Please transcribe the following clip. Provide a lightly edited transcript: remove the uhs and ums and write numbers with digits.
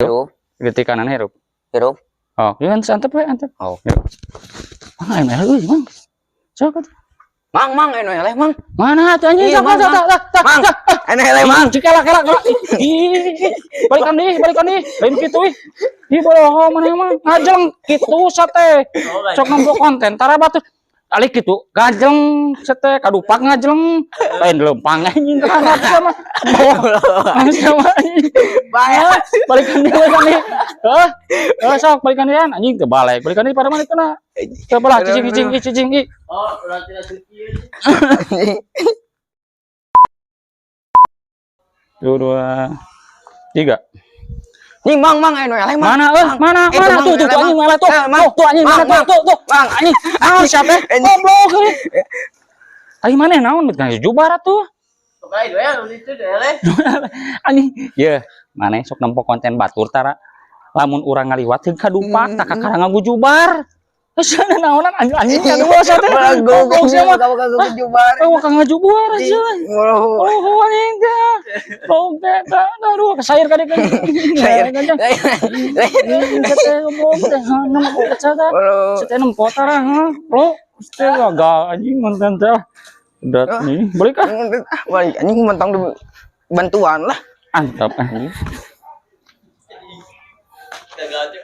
Hirup. Hirup. Detik kanan hirup. Hirup. Oh, iya antep we, antep. Oh. Yuk. Mang, anu eleh euy, Mang. Sok atuh. Mang, mang, anu eleh, mang. Mana tuh anjing? Iya, Sok, Mang, sok, Mang. sok, sok, Mang, sok. anu eleh, mang. Cik, kela kela kela. Ih, balikan deui, balikan deui. Lain kitu ih. Ih, bohong maneh mah. Ngajeng kitu sate. Sok nempo konten tara batu. Ali kitu, gajeng sate kadupak ngajeng. Lain lempang anjing terhadap sama. Bohong. Sama anjing. Bahaya. Ah, balikan deui, balikan deui. Heh. Heh, sok balikan deui anjing teu balik. Balikan deui pada mana itu na. Teu belah cicing cicing ih, cicing ih. Oh, udah tidak suci. Dua, dua, tiga. Nih, mang, mang, anu eleh, mang. Mana eh mana Itu, mana Mang, tuh tuh eleh, tuh anjing Mang. mana tuh Eh, Mang. tuh tuh anjing Mang, mana tuh Mang. tuh tuh Mang. anjing naon siapa Anjing. goblok euy. Ari maneh naon bet jubar atuh. Pokoknya dua ya, itu deh, eleh. Anjing ye maneh sok nempo konten batur tara lamun urang ngaliwat heuh kadupak tak kakara ngagujubar. Geus naonan anjing anjing anu bos teh. Goblok sia mah. Kamu kagak jubar. Oh, kang ngajubar aja. Oh. Oh, anjing teh. Bau teh teh aduh kesair ka dieu. Sair. Teh goblok teh nempo teh. Teh nempo tara ha. Lo teh gagal anjing konten teh. Udah nih, balik ah. Balik anjing mentang di bantuan lah. Antap anjing. Gagal.